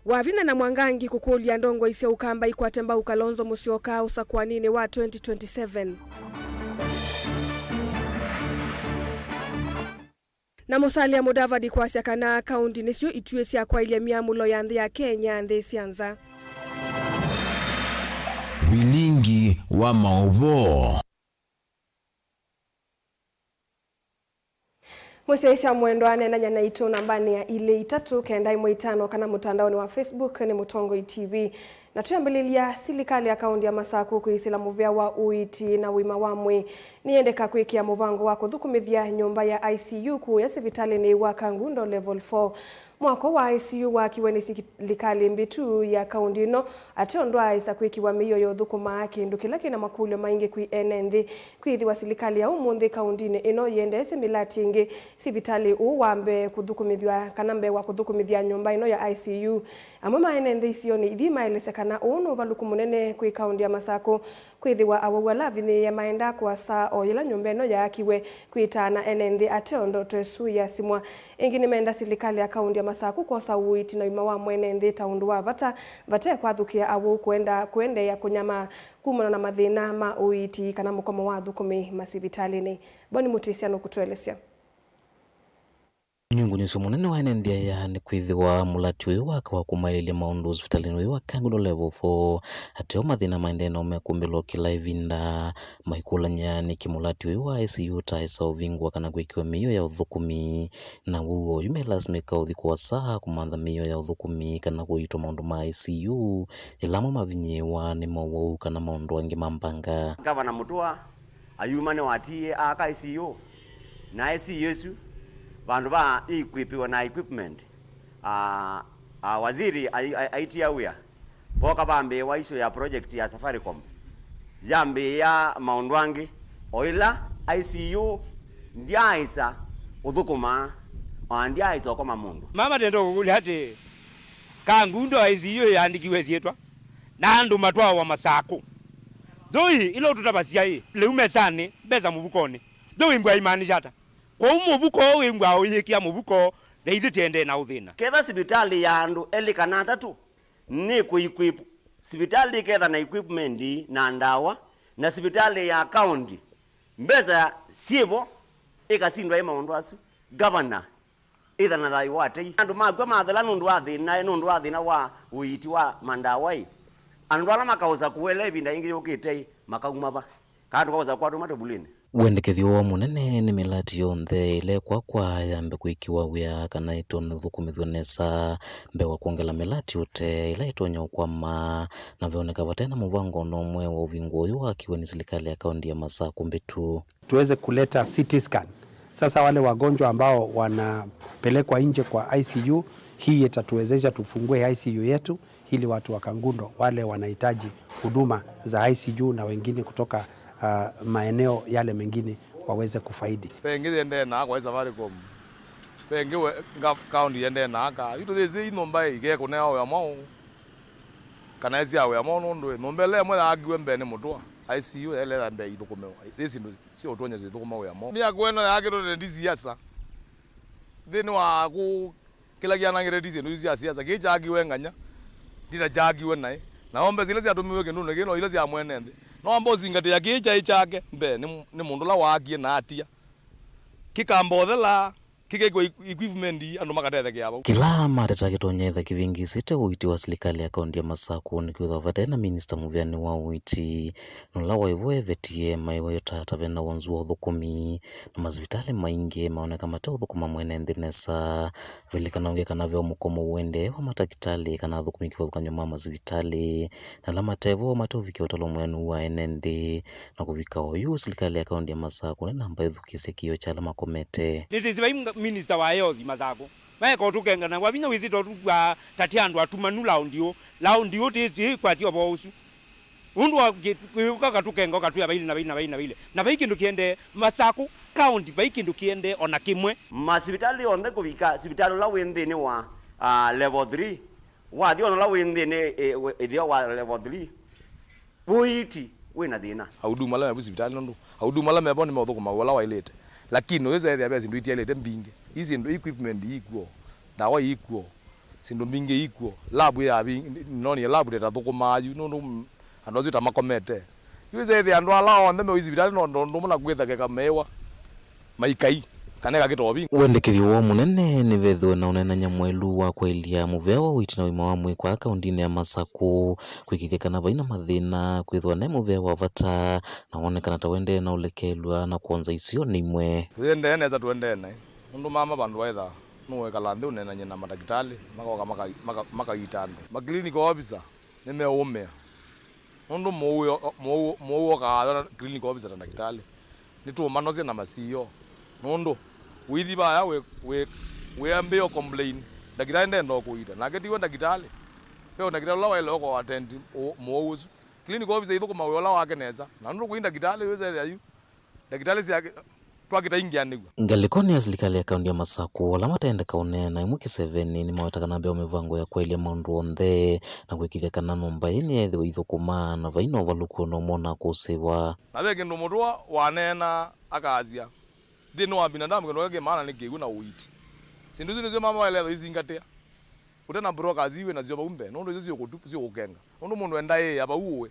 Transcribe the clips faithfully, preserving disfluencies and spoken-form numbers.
Wavinya na Mwangangi kũkũlya ndongoi sya Ũkamba ikwate mbau Kalonzo Musyoka ũsakũaninĩ wa twenty twenty-seven. Na Musalia Mudavadi kwasya kana kaunti nĩsyo ituĩ sya kwaĩlya myamũlo ya nthĩ ya Kenya nthĩ sya nza. Vilingi wa maũvoo. Mũsyaĩĩsya mwendwa, neenany'a naitũ nambanĩ ya ilĩ itatũ kenda ĩmwe itano kana mũtandaonĩ wa Facebook nĩ Mũtongoi T V. Na twĩambĩlĩlya, silikalĩ ya kaunti ya Masakũ kwĩsĩla mũvĩa wa ũiiti na ũima wa mwĩĩ nĩyendeka kwĩkĩa mũvango wa kũthũkũmĩthya nyũmba ya I C U kũũya sivitalĩnĩ wa Kangundo Level four. Mwako wa I C U waakiwe nĩ silikalĩ mbĩtu ya kaunti ĩno, ate ũndũ aĩsa kwĩkĩwa mĩio ya ũthũkũma kĩndũ kĩla kĩna makũlyo maingĩ kwĩ ene nthĩ, kwĩthĩwa silikalĩ ya ũmũnthĩ kauntinĩ ĩno yĩendeesye mĩlatĩ ĩngĩ sivitalĩ ũũ wa mbee kũthũkũmĩthw'a kana mbee wa kũthũkũmĩthya nyũmba ĩno ya I C U. Amwe ma ene nthĩ isionĩ ithi maelesya kana ũũ nĩ ũvalũku mũnene kwĩ kaunti ya Masakũ, kwĩthĩwa awau ala avinyĩĩe maendaa kũasa o yĩla nyũmba ĩno yaakiwe kwĩtaana ene nthĩ ate o ndoto ĩsu yasimwa. Ĩngĩ nĩmenda silikalĩ ya kaunti ya Masakũ kwosa ũiiti na ũima wa mwene nthĩ ta ũndũ wa vata, vate kwathũkĩa awau kũenda kũendeea kũnyamaa kumana na mathĩna ma ũiiti kana mũkomo wa athũkũmi masivitalĩnĩ. Boni Mũtĩsya nũkũtũelesya. Nyungunyĩsyo mũnene wa ene nthĩ aya nĩ kwĩthĩwa mũlati ũyũ wa kawa kũmaĩlĩlya maũndũ ũsivitalĩnĩ ũyũ wa Kangundo Level four, ateo mathĩna maendee nao mekũmbĩlwa kĩla ĩvinda, maikũlany'a nĩkĩ mũlati ũyũ wa I C U ũtaaĩsa ũvingũa kana kwĩkĩwa mĩio ya ũthũkũmi. Na w'o ũyu melasimĩka ũthi kũasa kũmantha mĩio ya ũthũkũmi kana kũiitwa maũndũ ma I C U, ĩla amwe mavinyĩĩwa nĩ mowau kana maũndũ angĩ ma mbanga. Gavana Mũtũa ayuma nĩwatiie aaka I C U, na I C U ĩsu vandũ va ĩikwĩpĩwa na equipment, a, a, waziri ai-, ai-, aitia wĩa, voka vambĩĩwa issue ya project ya Safaricom, yambĩĩa maũndũ angĩ, o ĩla I C U ndyaaĩsa ũthũkũma, ona ndyaaĩsa ũkoma mũndũ. Mama tenda kũkũlya atĩ, Kangundo I C U yĩandĩkiwe syĩtwa, na andũ matwawa Masakũ. Thoi ila ũtũtavasya ĩ, lĩu mesanĩ, mbesa mũvukonĩ. Thoi mbwa imaanisha ata? Kwoou mũvuko ũũ wĩmbwa ũyĩkĩa mũvuko, na ithyĩ tĩendee na ũthĩna. Ketha sivitalĩ ya andũ elĩ kana atatũ nĩ kũ-equip, sivitalĩ ĩketha na equipment na ndawa, na sivitalĩ ya kaũnti mbesa syĩvo ĩkasindwa ĩ maũndũ asu. Gavana, ĩtha na thayũ wa tei. Andũ makw'a mathela nũndũ wa thĩna, nũndũ wa thĩna wa ũiiti wa mandawa ĩ, andũ ala makaũsa kũela ĩvinda yĩngĩ yũkĩte ĩ, makauma va? Kana tũkaũsa kwatũma tũvulĩnĩ? Wendekethyo wa mũnene nĩ mĩlati yonthe ĩla ĩkwakwa yambe kwĩkĩwa wĩa kana ĩtone ũthũkũmĩthw'a nesa mbee wa kwongela mĩlati ũtee ĩla ĩtonya ũkwama, na veoneka vate na mũvango ona ũmwe wa ũvingũa ũyũ wakiwe nĩ silikalĩ ya kaũnti ya Masakũ mbĩtu. Tuweze kuleta C T scan. Sasa wale wagonjwa ambao wanapelekwa nje kwa I C U, hii itatuwezesha tufungue I C U yetu ili watu wa Kangundo wale wanahitaji huduma za I C U na wengine kutoka, ah, maeneo yale mengine waweze kufaidi. Ve ĩngĩ yendee na aka wa Safaricom. Ve ĩngĩ we, nga-, kaũnti yendee na aka. Yu tũthĩsĩ nyũmba ĩ, ikekũnea wĩa mwaũ? Kana ĩsya wĩa mwaũ nũndũ ĩ, nyũmba ĩla ĩmwe yaakiwe mbee nĩ Mũtũa, I C U yaĩle yambe ithũkũmĩwa. Ĩ syĩndũ sya ũtonya syĩthũkũma wĩa mwaũ? Mĩako ĩno yaakĩtwe tene ti siasa. Nthĩnĩ wa kũ-, kĩla kĩanangĩte ti syĩndũ isu sya siasa. Kĩĩ kyaakiwe nganya, ndita kyaakiwe naĩ. Na o mbesa ila syatũmĩiwe kĩndũnĩ kĩĩ no ila sya mwene nthĩ. No wamba ũsingatĩa kĩĩ kyaĩ kyake mbee nĩ, nĩ mũndũ ũla waakie na atia. Kĩkamba ũthela, kĩkekwa equi-, equipment, andũ makatethekea vau. Kĩla mateta kĩtonya etha kĩvĩngĩsĩte ũiiti wa silikalĩ ya kaũnti ya Masakũ nĩkwĩthwa vate na minista mũvĩanĩ wa ũiiti, na ũla waĩ vo evetie maĩwa ĩtata vena wonzu wa ũthũkũmi, na masivitalĩ maingĩ maoneka mate ũthũkũma mwene nthĩ nesa. Vilikana ũngĩ kana ve mũkomo ũendee wa matakĩtalĩ kana athũkũmi kĩvathũkany'o ma masivitalĩ, na ala mate vo mate ũvikĩa ũtalo mwĩanu wa ene nthĩ. Na kũvika oyu, silikalĩ ya kaũnti ya Masakũ nĩ namba ĩthukĩĩsye kĩĩo kya ala makomete. Nĩtĩsĩ vai mga-, minista wa health Masakũ. Maeka ũtũkenga na wavinya wĩsĩte ũtũkw'a ta ti andũ atumanu laundi ũũ. Laundi ũũ tĩ, tĩ kwati ũvoo ũsu. Ũndũ wa kĩ-, kĩ-, ũka katũkenga, ũkatwĩa vailĩ na vailĩ na vailĩ na vailĩ. Na vai kĩndũ kĩendee Masakũ kaũnti, vai kĩndũ kĩendee ona kĩmwe. Masivitalĩ onthe kũvika sivitalĩ ũla wĩ nthĩnĩ wa, ah, level three, wathi ona ũla wĩ nthĩnĩ, ĩ, ĩ, ĩtheo wa level three, ũiiti wĩ na thĩna. Ahudumu ala me vu sivitalĩ nũndũ ahudumu ala me vo nĩmeũthũkũma wĩa ũla waĩlĩte. Lakini ũyĩsa ethĩa ve syĩndũ itiaĩlĩte mbingĩ. Ii syĩndũ, equipment iikw'o, ndawa iikw'o, Syĩndũ mbingĩ ikw'o. Lab ĩyavi, nĩnonie lab ndĩtathũkũmaa yu, nũndũ andũ asu ta makomete. Yu ĩsethĩa andũ ala onthe me sivitalĩ no ndũndũ mũna kwĩthekeka meĩwa maikai, kana ĩkakĩta ũvinga. Wendekethyo woo mũnene nĩ vethĩwe na ũneenany'a mwaĩlu wa kwaĩlya mũvea wa ũiiti na ũima wa mwĩĩ kwa kaũndĩnĩ ya Masakũ, kwĩkĩĩthya kana vai na mathĩna, kwĩthĩwa ne mũvea wa vata, na wonekana ta ũendee na ũlekelw'a na kwonza isionĩ imwe. Tũendee nesa, tũendee naĩ. Nũndũ mama vandũ waetha nũwĩkala nthĩ ũneenany'e na matakĩtalĩ, makoka maka- maka- makaita andũ. Ma clinical officer nĩmeũũmĩa. Nũndũ mũw'ũ mũw'ũ- mũw'ũ okaa na clinical officer ta ndakĩtalĩ. Nĩtũũmanosya na masiio. Nũndũ wĩthi vaya wĩ- wĩ- wĩambĩĩa complain, ndakĩtalĩ ndenda ũkũita. Nake tiwe ndakĩtalĩ. Ve ndakĩtalĩ ũla waĩle ũko attend ũ- mũw'ũ ũsu. Clinical officer ithũkũma wĩa ũla wake nesa. Na nũndũ kwĩ ndakĩtalĩ wĩsethĩa yu. Ndakĩtalĩ syake twakĩtaingĩanĩw'a. Ngalĩkonĩ ya silikalĩ ya kaũndĩ ya Masakũ, ala matendeka ũneena ĩmwe kĩseveni nĩmaweta kana mbeo mĩvango ya kwaĩlya maũndũ onthe na kwĩkĩĩthya kana nyũmba ĩĩ nĩyeethĩwa ithũkũmaa na vai na ũvalũku o na ũmwe ũnakũsĩĩwa. Na ve kĩndũ mũtũa waneena akasya, nthĩnĩ wa binadamu kĩndũ kĩla kĩ maana nĩ kĩw'ũ na ũiiti. Syĩndũ isu nĩsyo mama waĩle ethĩwa isingatĩa. Ũte na brokers iwĩ nasyo vau mbee, nũndũ isu siũkũtu- siũkũkenga. Nũndũ mũndũ endaa ĩa vau ũĩ.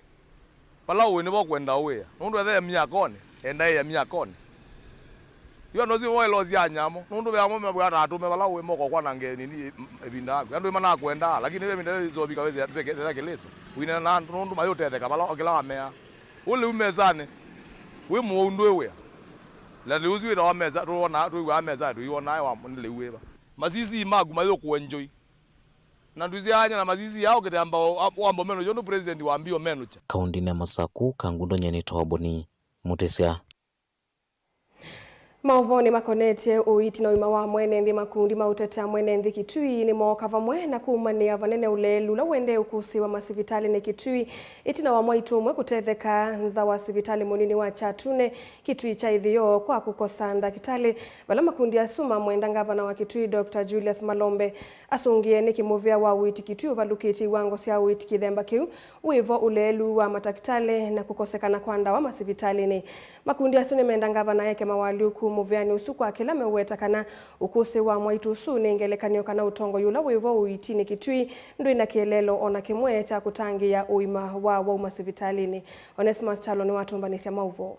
Vala ũĩ nĩvo kwenda ũĩa. Nũndũ ethe ĩa myakonĩ, endaa ĩa myakonĩ. Yu andũ asu moelosya nyamũ, nũndũ ve amwe mew'aa ta atũme vala ũĩ moko kwanange nini ĩvinda yaku. Andũ nĩmanakwendaa, lakini ve ĩvinda yĩsovika wĩthĩa kĩlĩso. Ũinena na andũ nũndũ mayũtetheka vala o kĩla wamea. Ũlĩu mesanĩ, wĩ mũwau ndwĩ wĩa. Na lĩu ũsu wĩtawa mesa, tũwonaa, twĩw'aa mesa, tũiwonaa wa nĩ lĩu wĩva. Masisi maku mayũkũenjoy. Na ndũsyaany'a na masisi aa ũkĩtamba wamba ũmenũkya ũndũ president wambie ũmenũkya. Kaũndĩnĩ ya Masakũ, Kangundo Nyeni Toboni, Mũtĩsya. Maũvoonĩ makonetye ũiiti na ũima wa mwene nthĩ, makundi ma ũteti a mwene nthĩ Kitui nĩmooka vamwe na kũumanĩa vanene ũleelu ũla ũendee ũkũsĩĩwa masivitalĩnĩ Kitui, ĩtina wa mwaitũ ũmwe kũtetheka nza wa sivitalĩ mũnini wa Kyatune, Kitui kya ĩtheo, kwa kũkosa ndakĩtalĩ, vala makundi asu mamwenda ngavana wa Kitui, Doctor Julius Malombe. Asũngĩe nĩkĩ mũvĩa wa ũiiti Kitui ũvalũkĩtye iwango sya ũiiti kĩthemba kĩu, wĩvo ũleelu wa matakĩtalĩ, na kũkosekana kwa ndawa masivitalĩnĩ. Makundi asu nĩmenda ngavana eke mawalyũku mũvĩanĩ ũsu kwa kĩla meũweta kana ũkũsĩ wa mwaitũ ũsu nĩ ngelekany'o kana ũtongoi ũla wĩvo ũiitinĩ Kitui ndwĩ na kĩeleelo o na kĩmwe kya kũtangĩĩa ũima wa wau masivitalĩnĩ. Onesmus Kyalo nĩwatũmbanĩsya maũvoo.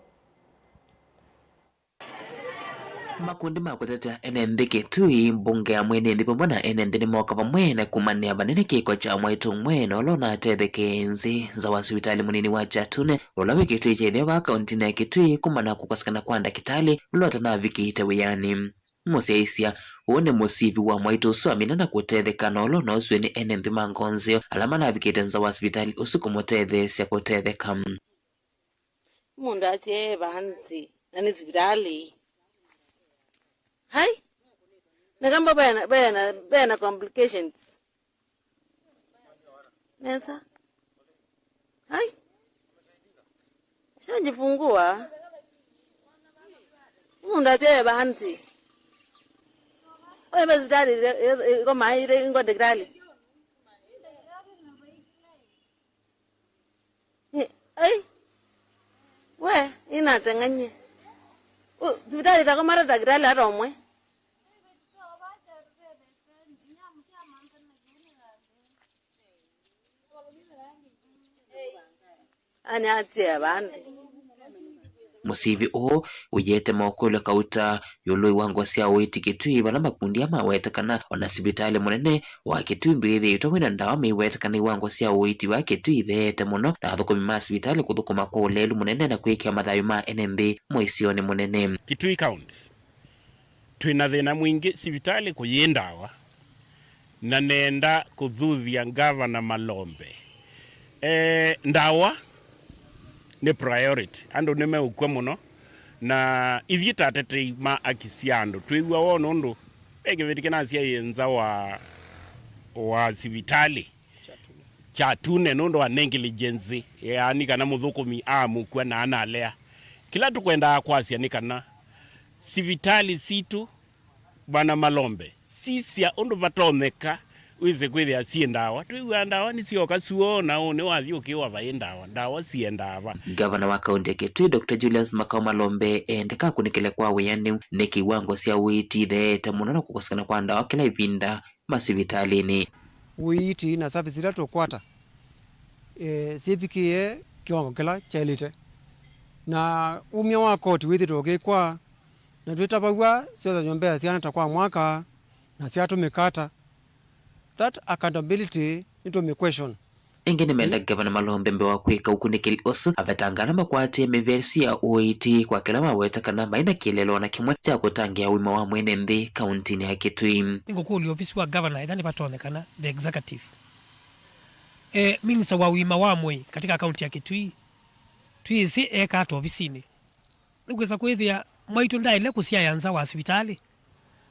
Makundi ma kũtetea ene nthĩ Kitui, mbunge ya mwene nthĩ vamwe na ene nthĩ nĩmooka vamwe na kũmanĩa vanene kĩko kya mwaitũ ũmwe na ũla ũnatethekee nzĩ nza wa sivitalĩ mũnini wa Kyatune, ũla wĩ Kitui kya ĩtheo vaa kaũntĩnĩ ya Kitui, kumana na kũkosekana kwa ndakĩtalĩ ũla ũtanavikĩte wĩanĩ. Mũsyaĩĩsya ũũ nĩ mũsivi wa mwaitũ ũsu amina na kũtetheka na ũla ũnausw'e nĩ ene nthĩ ma ngoo nzeo ala manavikĩte nza wa sivitalĩ ũsu kũmũtetheesya kũtetheka. Mũndũ asyae vaa nthĩ, na nĩ sivitalĩ. Hai. Na kamba vena, vena, vena complications. Nesa. Hai. Shajifungua. Mũndũ asyae vaa nthĩ. Oye va sivitalĩ, iko maĩ, iko ndakĩtalĩ. Ai. We, inateng'any'e. Sivitalĩ takomata ndakĩtalĩ ata ũmwe. Ani atie vande. Mũsivi ũũ ũyĩete maũkũlyo kauta ĩũlũ wa iwango sya ũiiti Kitui, vala makundi aa maweta kana ona sivitalĩ mũnene wa Kitui ndwĩthĩĩtwe wĩna ndawa, meiweta kana iwango sya ũiiti wa Kitui itheete mũno, na athũkũmi ma sivitalĩ kũthũkũma kwa ũleelu mũnene na kwĩkĩa mathayũ ma ene nthĩ mũisyonĩ mũnene. Kitui County, twĩ na thĩna mwingĩ sivitalĩ kũyĩ ndawa, na nenda kũthuthya Ngavana Malombe. Eh, ndawa nĩ priority. Andũ nĩmeũkw'a mũno, na ithyĩ ta atetei ma aki sya andũ twĩw'a woo, nũndũ ve kĩveti kĩnasyaie nza wa, wa sivitalĩ Kyatune nũndũ wa negligence, yaani kana mũthũkũmi aamũkw'a na analea. Kĩla tũkwendaa kwasya nĩ kana sivitalĩ sitũ Bwana Malombe, sisya ũndũ vatonyeka wĩse kwĩthĩa syĩ ndawa. Twĩw'aa ndawa nĩsyooka syoo, na ũnĩ wathi ũkĩwa vaĩ ndawa. Ndawa siendaa va? Ngavana wa kaũntĩ ya Kitui, Doctor Julius Makau Malombe, eendeka akũnĩkĩle kwa wĩanĩu nĩ kĩwango sya ũiiti itheete mũno na kũkosekana kwa ndawa kĩla ĩvinda masivitalĩnĩ. ũiiti na service ila tũkwata, eh, syĩvikĩe kĩwango kĩla kyaĩlĩte. Na umya wa koti wĩthĩtwe ũkĩkwa, na twĩtavaw'a syosany'o mbee syana ta kwa mwaka, na syatũmĩka ata. That accountability nĩtũmĩ question. Ĩngĩ nĩmenda Ngavana Malombe mbee wa kwĩka ũkunĩkĩli ũsu, avetanga ala makwatie mĩvĩa ĩsu ya ũiiti kwa kĩla maweta kana maĩ na kĩeleelo o na kĩmwe kya kũtangĩĩa ũima wa mwene nthĩ kauntinĩ ya Kitui. Nĩngũkũlya ovisi wa ngavana ethĩwa nĩvatonyekana the executive, eh, minister wa ũima wa mwĩĩ katika kaunti ya Kitui, twĩsĩ eka ata ovisinĩ? Nĩkwĩsa kwĩthĩa mwaitũ ndaĩle kũsyaya nza wa sivitalĩ,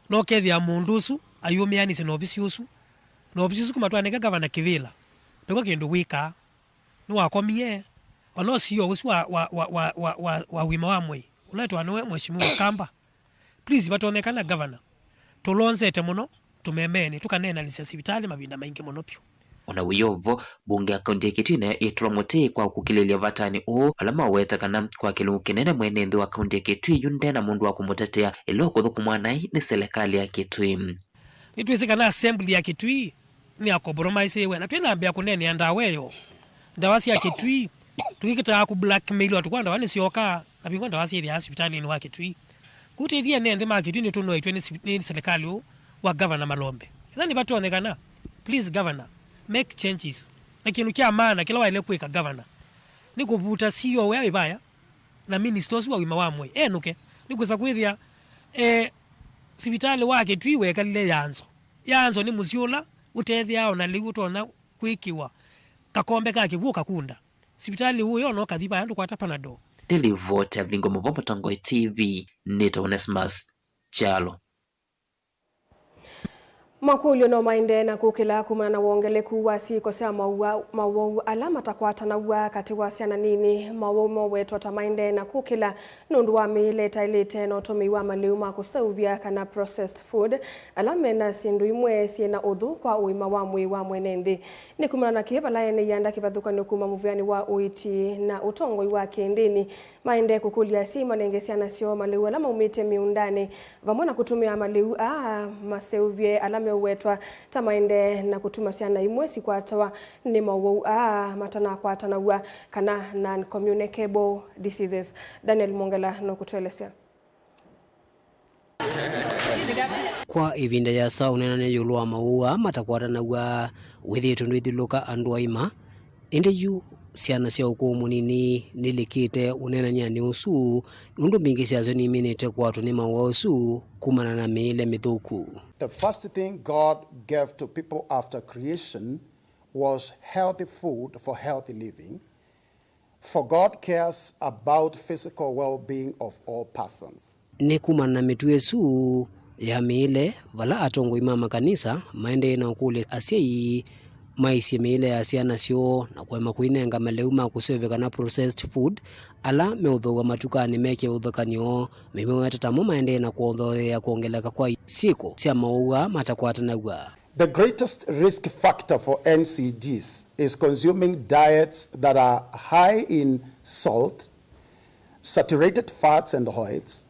na ũkethĩa mũndũ ũsu ayũmĩanĩsye na ovisi ũsu, na ovisi ũsu kũmatwanĩka ngavana kĩvĩla, ndwĩka kĩndũ wĩkaa. Nĩwakomie, ona ũsio ũsu wa, wa, wa ũima wa mwĩĩ ũla wĩtawa nĩwe Mheshimiwa Kamba. Please, vatonyekana ngavana, tũlonzete mũno tũmemeenĩ, tũkaneenanĩsya sivitalĩ mavinda maingĩ mũno vyũ. O na wĩ o vo, mbunge ya kaunti ya Kitui nayo ĩtũla mũtĩ kwa kũkilĩlya vatanĩ ũũ, vala maweta kana kwa kĩlungu kĩnene mwene nthĩ wa kaunti ya Kitui yu nde na mũndũ wa kũmũtetea, ĩla ũkũthũkũmwa naĩ nĩ silikalĩ ya Kitui. Nĩtwĩsĩ kana assembly ya Kitui nĩ ya compromise ĩwe, na twĩnambĩa kũneenea ndawa ĩyo, ndawa sya Kitui, tũkĩkĩtaa kũ blackmailwa tũkwa ndawa nĩsyokaa, na vingwa ndawa syĩthĩaa sivitalĩnĩ wa Kitui. Kũtĩthie ene nthĩ ma Kitui nĩtũnoetw'e nĩ si-, nĩ silikalĩ ũũ wa Governor Malombe. Ĩtha nĩvatonyekana, please governor, make changes. Na kĩndũ kya maana kĩla waĩle kwĩka governor nĩ kũvuta C E O wĩa wĩ vaya na minister ũsu wa ũima wa mwĩĩ enũke. Nĩkwĩsa kwĩthĩa, eh, sivitalĩ wa Kitui wekalile yanzo. Yanzo nĩ mũsyĩ ũla ũtethĩaa o na lĩu ũtonya kwĩkĩwa kakombe ka kĩw'ũ ũkakunda. Sivitalĩ ũũ yona ũkathi vaya ndũkwata Panadol. Nĩ livoti ya Vilingo Mũvoo Mũtongoi T V, nĩtawa Onesmus Kyalo. Makũlyo no maendee na kũkĩla kumana na wongeleku wa syĩko sya mawau, mawau ala matakwatanaw'a katĩ wa syana nini. Mawau mowetwa ta maendee na kũkĩla nũndũ wa mĩĩle ĩtaĩlĩte na ũtũmĩi wa malĩu ma kũseũvya kana processed food, ala mena syĩndũ imwe syĩ na ũthũ kwa ũima wa mwĩĩ wa mwene nthĩ. Nĩ kumana na kĩĩ vala ene ianda kĩvathũkany'o kuma mũvĩanĩ wa ũiiti na ũtongoi wa kĩndĩni maendee kũkũlya asyai manenge syana syoo malĩu ala maumĩte mĩũndanĩ, vamwe na kũtũmĩa malĩu aa maseũvye ala meũwetwa ta maendee na kũtuma syana imwe sikwatawa nĩ mawau aa matanakwatanaw'a, kana non-communicable diseases. Daniel Mwongela nũkũtũelesya. Kwa ĩvinda yĩasa ũneenany'a ĩũlũ wa mawau aa matakwatanaw'a wĩthĩĩtwe ndwĩthyũlũka andũ aima, ĩndĩ yu syana sya ũkũũ mũnini nĩlikĩte ũneenany'anĩ ũsu, nũndũ mbingĩ syasyo niminĩte kũatwa nĩ mawau asu kumana na mĩĩle mĩthũku. The first thing God gave to people after creation was healthy food for healthy living. For God cares about physical well-being of all persons. Nĩ kumana na mĩtuo ĩsu ya mĩĩle, vala atongoi ma makanisa maendee na ũkũlya asyai maisye mĩĩle ya syana syoo na kũema kũinenga malĩu ma kũseũvya kana processed food ala meũthooa matukanĩ me kĩvathũkany'o, mĩmeweta tamo maendee na kwonzoea kwongeleka kwa syĩko sya mawau aa matakwatanaw'a. The greatest risk factor for N C Ds is consuming diets that are high in salt, saturated fats and oils,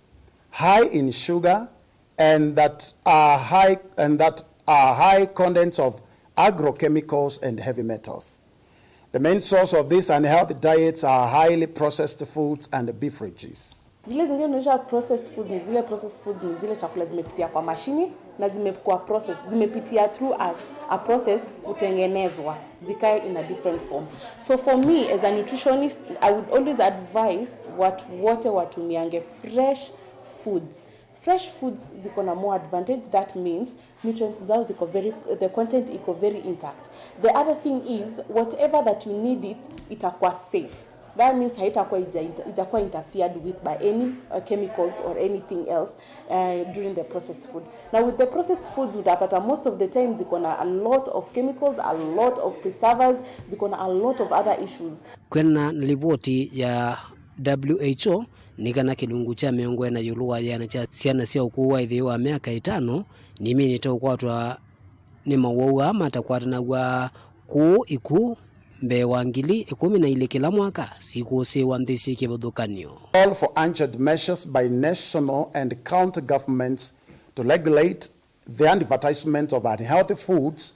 high in sugar, and that are high, and that are high contents of agrochemicals and heavy metals. The main source of these unhealthy diets are highly processed foods and beverages. Zile zingine tunaita processed food, ni zile processed foods ni zile chakula zimepitia kwa mashini na zimekuwa processed, zimepitia through a, a process kutengenezwa zikae in a different form. So for me as a nutritionist, I would always advise watu wote watumiange fresh foods. Fresh foods ziko na more advantage, that means nutrients zao ziko very, the content iko very intact. The other thing is, whatever that you need it, itakuwa safe. That means haitakuwa ija-, itakuwa interfered with by any, uh, chemicals or anything else, uh, during the processed food. Now with the processed foods, utapata most of the time ziko na a lot of chemicals, a lot of preservers, ziko na a lot of other issues. Kwĩanana na livoti ya W H O, nĩ kana kĩlungu kya mĩongo ĩna ĩũlũ wa ĩana kya syana sya ũkũũ wa ĩtheo wa myaka ĩtano niminĩte ũkwatwa nĩ mawau aa matakwatanaw'a kũũ ikuũ mbee wa ngili ĩkũmi na ilĩ kĩla mwaka sikũsĩĩwa nthĩ syĩ kĩvathũkany'o. Call for urgent measures by national and county governments to regulate the advertisement of unhealthy foods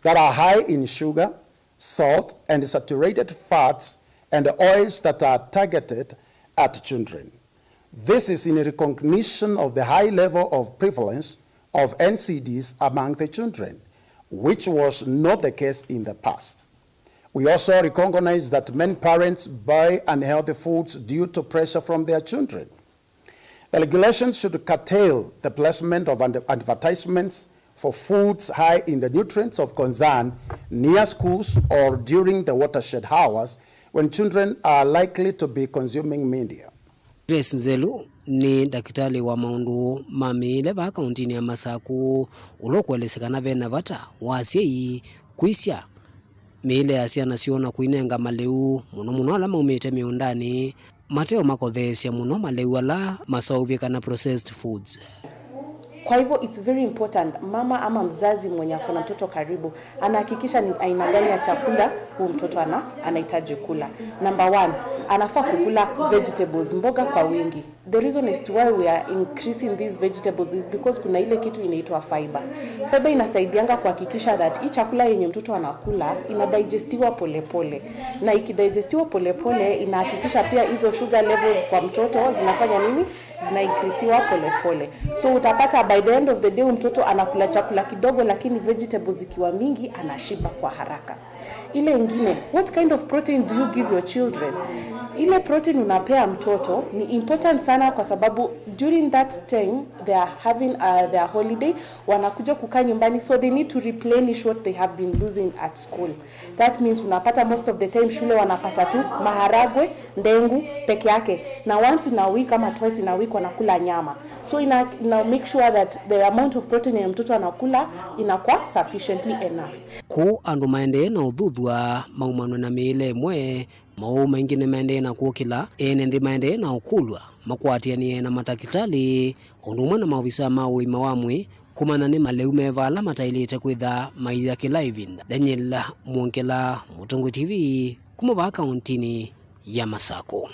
that are high in sugar, salt, and saturated fats and oils that are targeted at children. This is in recognition of the high level of prevalence of N C Ds among the children, which was not the case in the past. We also recognize that many parents buy unhealthy foods due to pressure from their children. The regulations should curtail the placement of ad- advertisements for foods high in the nutrients of concern near schools or during the watershed hours when children are likely to be consuming media. Grace Nzelu nĩ ndakĩtalĩ wa maũndũ ma mĩĩle vaa kaũntĩnĩ ya Masakũ, ũla ũkũelesya kana ve na vata wa asyai kwĩsya mĩĩle ya syana syoo na kũinenga malĩu, mũno mũno ala maumĩte mĩũndanĩ, mate o makotheesya mũno malĩu ala maseũvye kana processed foods. Kwa hivyo it's very important mama ama mzazi mwenye ako na mtoto karibu anahakikisha ni aina gani ya chakula huu mtoto ana, anahitaji kula. Number one, anafaa kukula vegetables, mboga kwa wingi. The reason as to why we are increasing these vegetables is because kuna ile kitu inaitwa fiber. Fiber inasaidianga kuhakikisha that hii chakula yenye mtoto anakula inadigestiwa polepole, na ikidigestiwa polepole inahakikisha pia hizo sugar levels kwa mtoto zinafanya nini? Zinaincreasiwa polepole. So utapata by the end of the day mtoto anakula chakula kidogo, lakini vegetables zikiwa mingi anashiba kwa haraka. Ile ingine, what kind of protein do you give your children? Ile protein unapea mtoto ni important sana, kwa sababu during that time they are having uh, their holiday, wanakuja kukaa nyumbani, so they need to replenish what they have been losing at school. That means unapata most of the time shule wanapata tu maharagwe, ndengu peke yake, na once in a week ama twice in a week wanakula nyama. So ina, ina make sure that the amount of protein ya mtoto anakula inakuwa sufficiently enough. Kũu andũ maendee na ũthuthw'a maumanwe na mĩĩle ĩmwe, maũũ maingĩ nĩmaendee na kũkĩla, ene nthĩ maendee na ũkũlw'a makwatĩanĩe na matakĩtalĩ ũndũ ũmwe na maovisa ma ũima wa mwĩĩ kũmanya nĩ malĩu meva ala mataĩlĩte kwĩtha maia kĩla ĩvinda. Daniel Mwongela, Mũtongoi T V, kuma vaa kaũntĩnĩ ya Masakũ.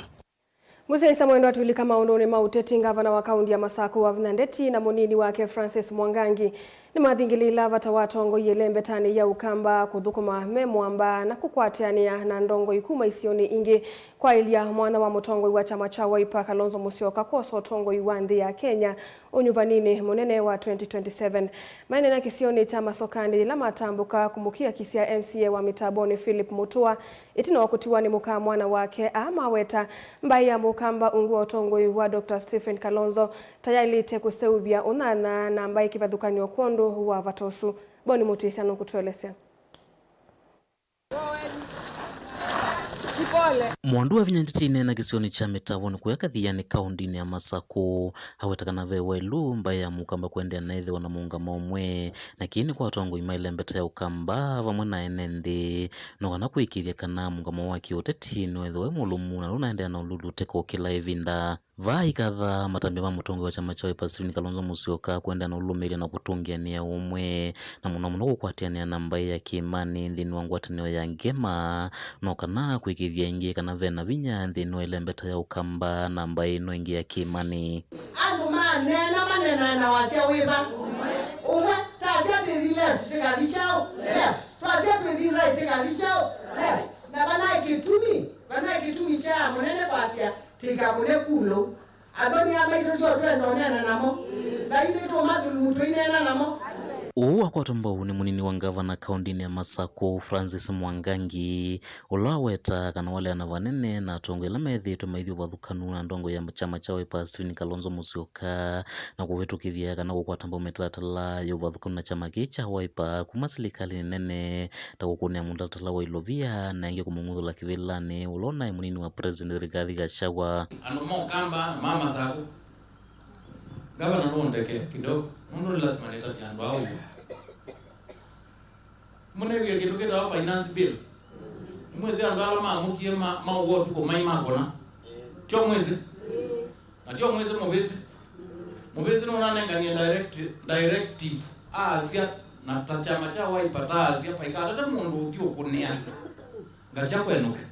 Mũsyaĩĩsya mwendwa, twĩlika maũndũnĩ ma ũteti, ngavana wa kaũntĩ ya Masakũ Wavinya Ndeti na mũnini wake Francis Mwangangi nĩmathingĩlĩĩla vata wa atongoi ĩlembetanĩ ya Ũkamba kũthũkũma me mũamba na kũkwatĩanĩa na ndongoi kuma isionĩ ingĩ kwaĩlya mwanya wa mũtongoi wa kyama kya Wiper Kalonzo Musyoka kwosa ũtongoi wa nthĩ ya Kenya ũnyuvaninĩ mũnene wa twenty twenty-seven. Maineena kĩsionĩ kya Masokanĩ yĩla matambũka kũmũkiakisya M C A wa Mĩtambonĩ Philip Mutua, ĩtina wa kũtiwa nĩ mũka mwana wake, aa maweta mbaĩ ya Mũkamba ungu wa ũtongoi wa Doctor Stephen Kalonzo ta yaĩlĩte kũseũvya ũnyanya na mbaĩ kĩvathũkany'o kwondũ wa vata ũsu. Boni Mũtĩsya nũkũtũelesya. Mwandu wa Vinya Ndeti aineena kĩsionĩ kya Mĩtambonĩ kũya Kathiani kaũndĩnĩ ya Masakũ, aweta kana ve waĩlu mbaĩ ya Mũkamba kũendeea na ĩthĩwa na mũũngamo ũmwe, na kĩĩ nĩ kwa atongoi ma ĩlembeta ya Ũkamba vamwe na ene nthĩ, no kana kũĩkĩĩthya kana mũũngamo wa kĩũteti nĩwĩthĩwa wĩ mũlũmu na nũnaendeea na ũlulutĩko kĩla ĩvinda. Vaa ikatha matambya ma mũtongoi wa kyama kya Wiper Stephen Kalonzo Musyoka kũendeea na ũlũlũmĩĩlya na kũtũngĩanĩa ũmwe, na mũno mũno kũkwatĩanĩa na mbaĩ ya Kĩĩmanĩ nthĩnĩ wa ngwatanĩo ya Ngema, no kana kũĩkĩĩthya ĩngĩ kana ve na vinya nthĩnĩ wa ĩlembeta ya Ũkamba na mbaĩ ĩno ĩngĩ ya Kĩĩmanĩ. Andũ maneena, maneenaa na wasya wĩva? Ũmwe, twasya twĩthi left, tĩkathi kyaũ? Left. Twasya twĩthi right, tĩkathi kyaũ? Left. Na vanaĩ kĩtumi, vanaĩ kĩtumi kya mũnene kwasya, tĩkakũne kulũ. Athoni aa maitũ tyo twenda ũneena namo. Vai nĩtũmathulumu tũineena namo. Ũu wakwatwa mbau nĩ mũnini wa ngavana kaũndĩnĩ ya Masakũ, Francis Mwangangi, ũla waweta kana waleana vanene na atongoi ala methĩĩtwe maithi ũvathũkanu na ndongoi ya kyama kya Wiper Stephen Kalonzo Musyoka, na kũvĩtũkĩthya kana kũkwata mbau mĩtalatala ya ũvathũkanu na kyama kĩĩ kya Wiper kuma silikalĩnĩ nene, ta kũkũnĩa mũtalatala wa ilovia na ĩngĩ kũmũng'uthũla kĩvĩlanĩ ũla ũnaĩ mũnini wa President Rigathi Gachagua. Andũ ma Ũkamba na ma Masakũ, ngavana nũndeke kidogo, nũndũ nĩ lasima nĩtavye andũ aa ũw'o. Mũnewie kĩndũ kĩtawa finance bill? Nĩmwĩsĩ andũ ala maamũkie ma, maũwa ũtukũ mai makũna? Tyo mwĩsĩ? Na tyo mwĩsĩ mũvĩsĩ? Mũvĩsĩ nũnanenganie direct, directives aasya, na ta kyama kya Wiper taasya, vaikatate mũndũ ũthi ũkũnĩa ngasya kwenũke.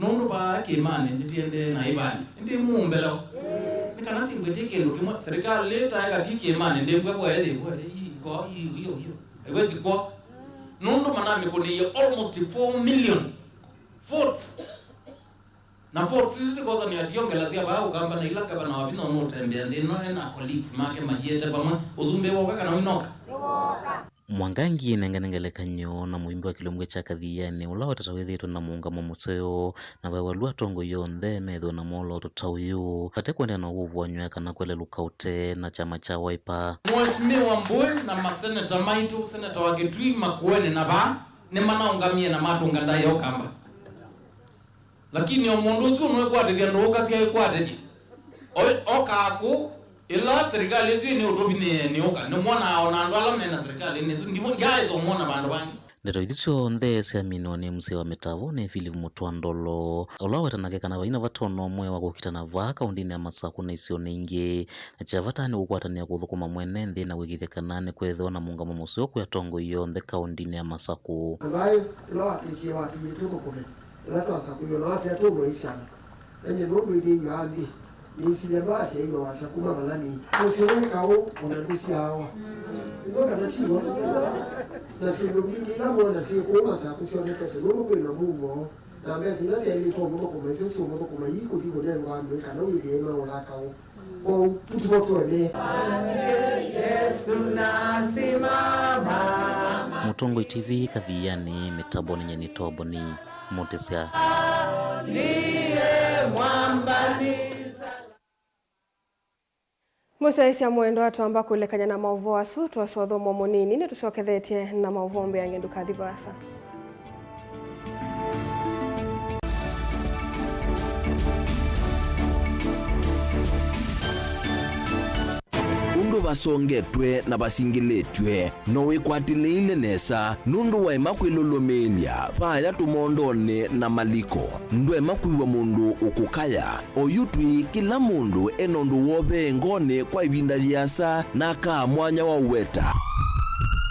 Nũndũ vaa kĩĩmanĩ nĩtĩendee na ĩvanĩ, ĩndĩ mũmbeleo. Nĩ kana tingwĩtĩ kĩndũ kĩmwe, serikali ĩtaeka ti kĩĩmanĩ, ndĩngw'a kwa ĩthĩ, kwa ĩthĩ, ii, kwa, ii, iyo, iyo. Ĩwezi kwa. Nũndũ manamĩkũnĩie almost four million votes. Na votes isu tikosanĩa ti o ngela sya vaa Ũkamba na ila Gavana wa vinya ũnũũtembea nthĩ ĩno e na colleagues make maiĩte vamwe, ũsumbĩ woka kana ũinoka? Mwangangi ĩnengane ngelekany'o na mũimbi wa kĩlungu kya Kathiani, ũla watata wĩthĩĩtwe na mũũngamo mũseo, na vai walu atongoi onthe methĩwe na mwolooto ta ũyũ, vate kũendeea na ũvũvũany'a kana kwelelũka ũtee na kyama kya Wiper. Mheshimiwa Mbũĩ na maseneta maitũ, seneta wa Kitui, Makueni na vaa, nĩmanaũngamie na matũnga ndaĩa Ũkamba. Lakini o mũndũ ũsu nũĩkwatĩthya ndũũka syaĩkwatĩthya. O-, okaa kũu, ĩla serikali ĩsu nĩũtũvinyĩĩe nĩũka. Nĩmwonaa o na andũ ala me na serikali nĩsu, ndivo, ndyaaĩsa ũmwona vandũ vangĩ. Ndeto isu syonthe syaminiwa nĩ mũsee wa mĩtavo nĩ Philip Mũtwa Ndolo, ũla wawetanake kana vai na vata o na ũmwe wa kũkitana vaa kaũndĩnĩ ya Masakũ na isionĩ ingĩ. Na kya vata nĩ kũkwatanĩa kũthũkũma mwene nthĩ na kũĩkĩĩthya kana nĩkweethĩwa na mũũngamo mũseo kwĩ atongoi onthe kaũndĩnĩ ya Masakũ. Vai ũla watwĩtie watwĩie tũthũkũme. Ĩla twasakũiwe na watwĩa tũlwe isyana. Na nyie nũndũ nĩnyw'aa nthĩ, nĩsilya andũ asyaĩwe wasya kuma vala nĩ. Mũsyĩ wĩ kaũ, o na ndũsyaawa. Nĩw'o kana ti w'o? Na syĩndũ mbingĩ ila mwona syĩ kũu Masakũ syonekete nũndũ kwĩ na mumo. Na mbesa ila syaĩlĩtwe ũmũthũkũma, isu siũmũthũkũma ii kũthi kũnengwa andũ ĩ kana wĩthĩe maũla kaũ. Kwoou, tũtivo twene. Yesu nasimama. Mũtongoi T V Kathiani, mĩtambonĩ nyie nĩ Toboni Mũtĩsya. Ndiye mwamba ni salama. Mũsyaĩĩsya mwendwa, twamba kũlekany'a na maũvoo asu, twosa ũthũmũo mũnini, nĩtũsyokethetye na maũvoo mbeange, ndũkathi vaasa. Ũndũ vasongetwe na vasingĩlĩtw'e, no wĩkwatĩlĩĩle nesa nũndũ waema kwĩlũlũmĩĩlya vaaya tũmondonĩ na maliko. Ndwaema kwĩw'a mũndũ ũkũkaya. Oyu twĩ, kĩla mũndũ e na ũndũ wovee ngoonĩ kwa ĩvinda yĩasa na akaa mwanya wa ũweta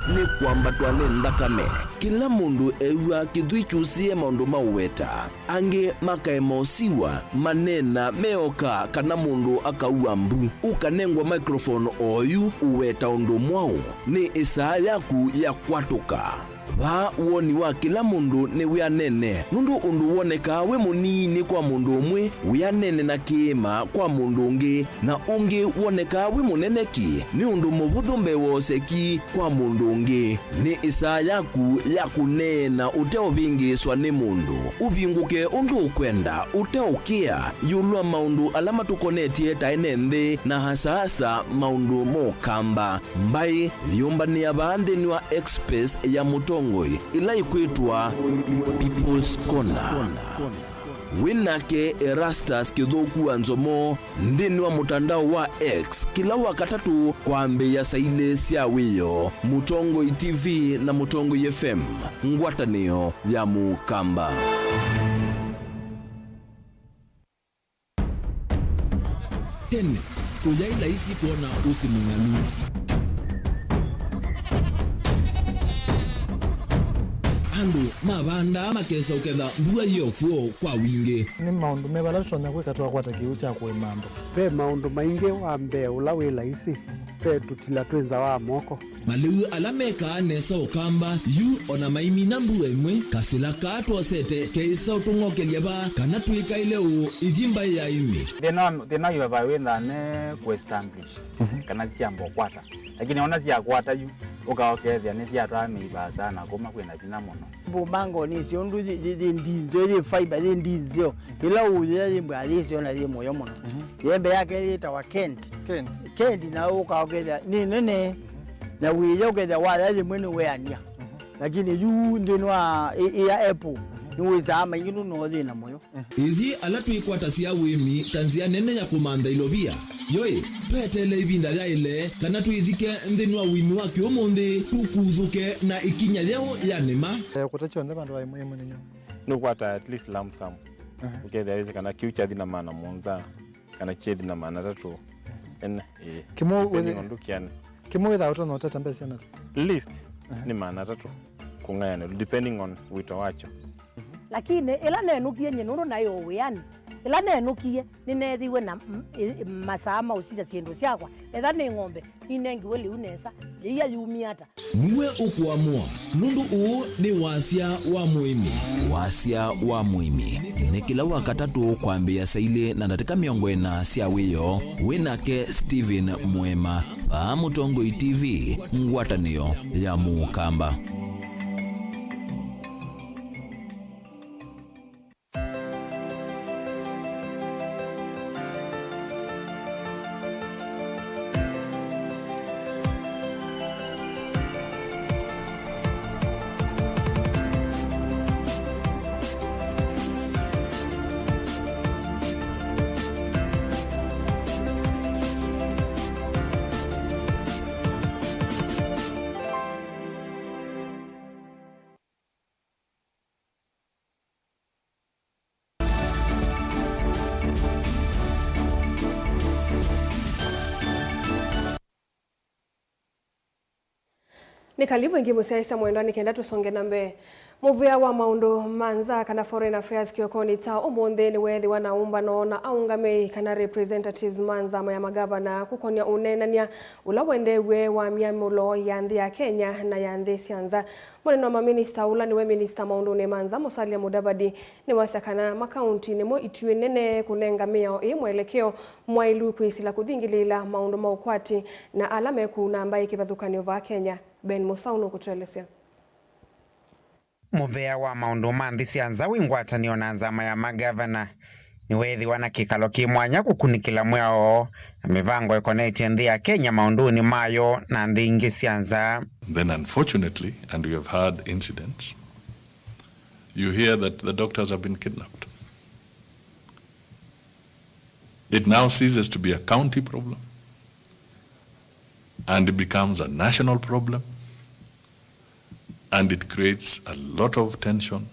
nĩ kwambatwa nĩ nthakame. Kĩla mũndũ ew'a kĩthwii kyusĩe maũndũ ma ũweta. Angĩ makaema ũsiw'a, maneena meoka kana mũndũ akaua mbu. Ũkanengwa microphone oyu ũweta ũndũ mwaũ. Nĩ ĩsaa yaku ya kwatũka. Vaa woni wa kĩla mũndũ nĩ wĩanene, nũndũ ũndũ wonekaa wĩ mũnini kwa mũndũ ũmwe, wĩanene na kĩĩma kwa mũndũ ũngĩ, na ũngĩ wonekaa wĩ mũnene ki nĩ ũndũ mũvũthũ mbee wa ũseki kwa mũndũ ũngĩ. Nĩ ĩsaa yaku ya kũneena ũteũvĩngĩĩswa nĩ mũndũ. Ũvingũke ũndũ ũkwenda, ũteũkĩa ĩũlũ wa maũndũ ala matũkonetye ta ene nthĩ na hasa hasa maũndũ ma Ũkamba. Mbaĩ yĩũmbanĩa vaa nthĩnĩ wa Express ya Mũtongoi, ĩla ĩkwĩtwa People's Corner. Wĩ nake Erastus Kĩthũku wa Nzomo nthĩnĩ wa mũtandao wa X kĩla Wakatatũ kwambĩĩa saa ilĩ sya wĩoo. Mũtongoi T V na Mũtongoi F M, ngwatanĩo ya Mũkamba. Tene, kũyaĩ laisi kwona ũsĩ mũng'alu. Andũ mavandaa makesa ũketha mbua yĩ o kw'o kwa wingĩ. Nĩ maũndũ meva ala tũtonya kwĩka twakwata kĩw'ũ kya kũĩma andũ? Ve maũndũ maingĩ. Wa mbee, ũla wĩ laisi, ve tũtila twĩ nza wa moko. Malĩu ala mekaa nesa Ũkamba yu o na maimina mbua ĩmwe, kasĩla kaa twosete keĩsa ũtũng'okelya vaa kana twĩkaĩle ũũ ithi mbaĩ ya ĩmĩ. Thĩna wa, thĩna wa ivavai wĩthaa ne kũ establish, mhm, kana syamba ũkwata. Lakini ona syakwata yu, ũka ũkethĩa nĩsyatwaa mĩi vaasa na kũma kwĩna vinya mũno. Mbumangoni ĩsyo ũndũ yĩ, yĩ, yĩ ndinzeo, yĩ fiber, yĩ ndinzeo. Ĩla ũyĩa yĩ mbwa yĩsyo na yĩ mũyo mũno. Mhm. Yembe yake yĩtawa Kent. Kent. Kent na ũka ũkethĩa nĩ nene. Mhm. Na wĩya ũkethĩa waya yĩmwe nĩ weania. Mhm. Lakini yu nthĩnĩ wa ĩ, ĩ ya apple, mhm, nĩ wĩsaa maingĩ nũno yĩ na mũyo. Ithyĩ ala twĩkwatasya ũĩmi ta nzĩa nene ya kũmantha ilovia, yoĩ, tweteele ĩvinda yaĩle kana twĩthike nthĩnĩ wa ũĩmi wa kĩũmũnthĩ, tũkuthũke na ĩkinya yeũ ya nĩma. Eh, kũta kyonthe vandũ va ĩmwe ĩmwe nĩ nyũ. Nĩũkwata at least lump sum. Aha. Ũkethĩa wĩsĩ kana kĩu kyathi na maana mũonza, kana kyethi na maana atatũ. Ene, ĩĩ. Kĩmwe depending wĩthĩ-, on ndũkĩane. Kĩmwe wĩthaa ũtonya ũtata mbesa na. Least, aha, nĩ maana atatũ kũng'ayanĩlwa, depending on wĩto wakyo. Lakini ĩla nenũkie nyie nũndũ naĩ o wĩanĩ, Ĩla nenũkie, nĩneethiwe na m-, ĩ-, masaa ma ũsisya syĩndũ syakwa. Etha nĩ ng'ombe, ninengiwe lĩu nesa, yĩia yumie ata? Nue ũkũamũa, nũndũ ũũ nĩ Wasya wa Mũĩmi. Wasya wa Mũĩmi nĩ kĩla Wakatatũ kwambĩĩa saa ilĩ na ndatĩka mĩongo ĩna sya wĩoo, wĩ nake Stephen Mũema, vaa Mũtongoi T V, ngwatanĩo ya Mũkamba. Nĩ kalivu ĩngĩ mũsyaĩĩsya mwendwa, nĩ kenda tũsonge na mbee. Mũvĩa wa maũndũ ma nza, kana foreign affairs, kĩokonĩ kya ũmũnthĩ nĩweethĩwa na ũmbano na aũngamĩi, kana representatives, ma nzama ya magavana kũkonĩa ũneenany'a ũla wendeew'e wa myamũlo ya nthĩ ya Kenya na ya nthĩ sya nza. Mũnene wa maminista, ũla nĩwe minista maũndũnĩ ma nza, Musalia Mudavadi, nĩwasya kana makaunti nĩmo ituĩ nene kũnenga mĩao ĩĩ mwelekeo mwaĩlu kwĩsĩla kũthingĩlĩĩla maũndũ ma ũkwati na ala mekũuna mbaĩ kĩvathũkany'o vaa Kenya. Ben Musau nũkũtũelesya. Mũvĩa wa maũndũ ma nthĩ sya nza wĩ ngwatanĩo na nzama ya magavana nĩweethĩwa na kĩkalo kĩ mwanya kũkunĩkĩla mwĩao na mĩvango ĩkonetye nthĩ ya Kenya maũndũnĩ mayo na nthĩ ingĩ sya nza. Then unfortunately, and we have had incidents, you hear that the doctors have been kidnapped. It now ceases to be a county problem and it becomes a national problem, and it creates a lot of tension,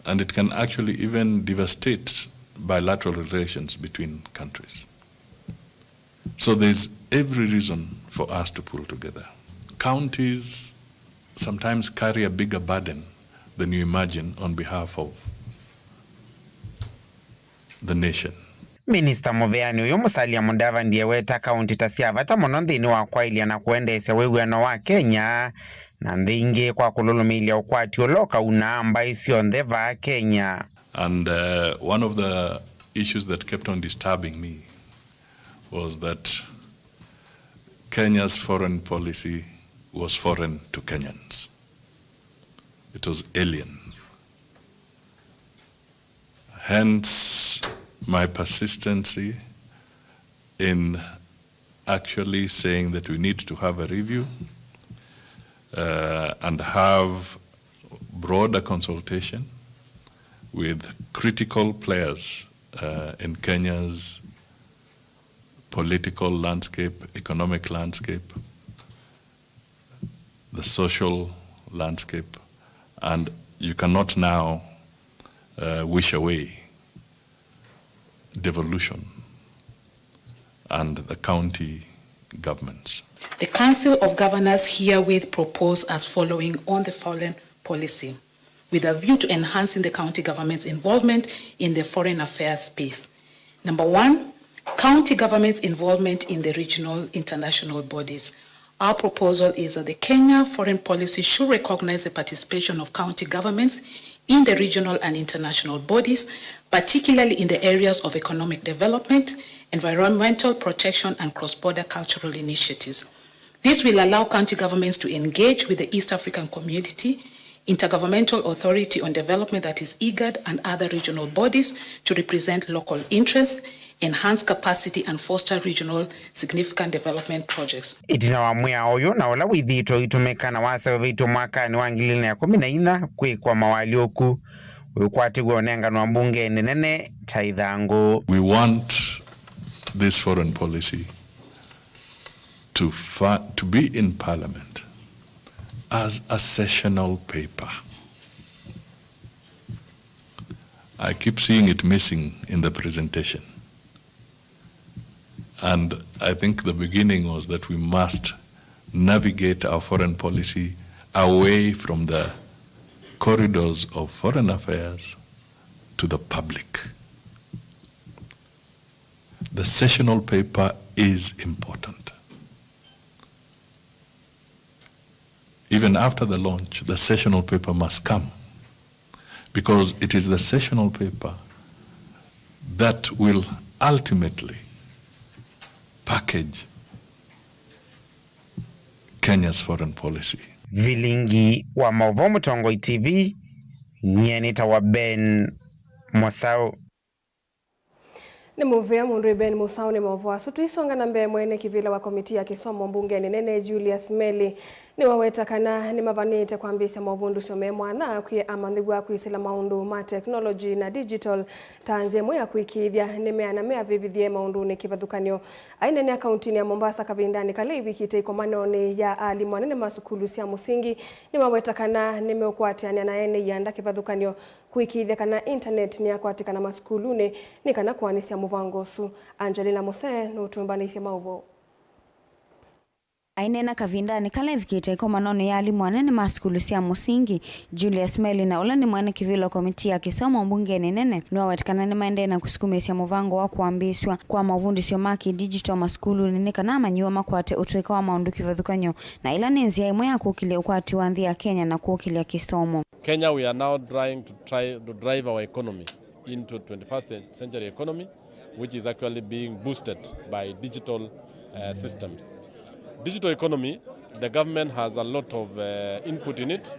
and it can actually even devastate bilateral relations between countries. So there's every reason for us to pull together. Counties sometimes carry a bigger burden than you imagine on behalf of the nation. Minista mũveani ũyũ Musalia Mudavadi eweta kaunti ta sya vata mũno nthĩnĩ wa kwaĩlya na kũendeesya wĩw'ano wa Kenya na nthĩ ingĩ kwa kũlũlũmĩĩlya ũkwati ũla ũkaunaa mbaĩ syonthe vaa Kenya. And, uh, one of the issues that kept on disturbing me was that Kenya's foreign policy was foreign to Kenyans. It was alien. Hence, my persistency in actually saying that we need to have a review, uh, and have broader consultation with critical players, uh, in Kenya's political landscape, economic landscape, the social landscape, and you cannot now, uh, wish away devolution and the county governments. The Council of Governors herewith propose as following on the foreign policy, with a view to enhancing the county government's involvement in the foreign affairs space. Number one, county government's involvement in the regional international bodies. Our proposal is that the Kenya foreign policy should recognize the participation of county governments in the regional and international bodies, particularly in the areas of economic development, environmental protection, and cross-border cultural initiatives. This will allow county governments to engage with the East African Community, Intergovernmental Authority on Development, that is IGAD, and other regional bodies to represent local interests, enhance capacity, and foster regional significant development projects. Ĩtina wa mwĩao ũyũ na ũla wĩthĩĩtwe ũitũmĩka na waseũvĩtw'e mwakanĩ wa ngili ilĩ na ĩkũmi na inya kwĩkwa mawalyũku, ũyũkwatĩw'e ũnenganwa mbungenĩ nene ta ĩthangũ. We want this foreign policy to fa-, to be in parliament as a sessional paper. I keep seeing it missing in the presentation. And I think the beginning was that we must navigate our foreign policy away from the corridors of foreign affairs to the public. The sessional paper is important. Even after the launch, the sessional paper must come, because it is the sessional paper that will ultimately package Kenya's foreign policy. Vilingi wa maũvoo Mũtongoi T V, nyie nĩtawa Ben Mosau. Nĩ mũvea mũndũ Ben Mosau nĩ maũvoo asu. Tũisonga na mbee, mwene kĩvĩla wa komiti ya kĩsomo mbungenĩ nene Julius Meli nĩwaweta kana nĩmavanĩte kwambĩĩsya maũvundũsyo me mwanya kwĩ amanyĩw'a kwĩsĩla maũndũ ma technology na digital ta nzĩa ĩmwe ya kũĩkĩĩthya nĩmeana meavĩvĩthye maũndũnĩ kĩvathũkany'o. Aineenea kauntinĩ ya Mombasa kavindanĩ kala ĩvikĩte ĩkomanonĩ ya alimũ anene ma sukulu sya mũsingi, nĩmaweta kana nĩmeũkwatĩanĩa na ene ianda kĩvathũkany'o kũĩkĩĩthya kana intaneti nĩyakwatĩkana masukulunĩ nĩ kana kũanĩsya mũvango ũsu. Angelina Mose nũtũmbanĩisye maũvoo. Aineena kavindanĩ kala ĩvikĩte ĩkomanonĩ ya alimũ anene ma sukulu sya mũsingi, Julius Meli, na ũla nĩ mwene kĩvĩla wa komiti ya kĩsomo mbungenĩ nene, nĩwaweta kana nĩmaendee na kũsukumĩĩsya mũvango wa kũambĩĩsw'a kwa mavundĩsyo ma kĩdigital masukulunĩ nĩ kana amanyĩw'a makwate ũtũĩka wa maũndũ kĩvathũkany'o na ĩla nĩ nzĩa ĩmwe ya kũkĩlya ũkwati wa nthĩ ya Kenya na kũkĩlya kĩsomo. Kenya, we are now trying to try to drive our economy into twenty-first century economy, which is actually being boosted by digital, uh, systems. Digital economy, the government has a lot of, uh, input in it.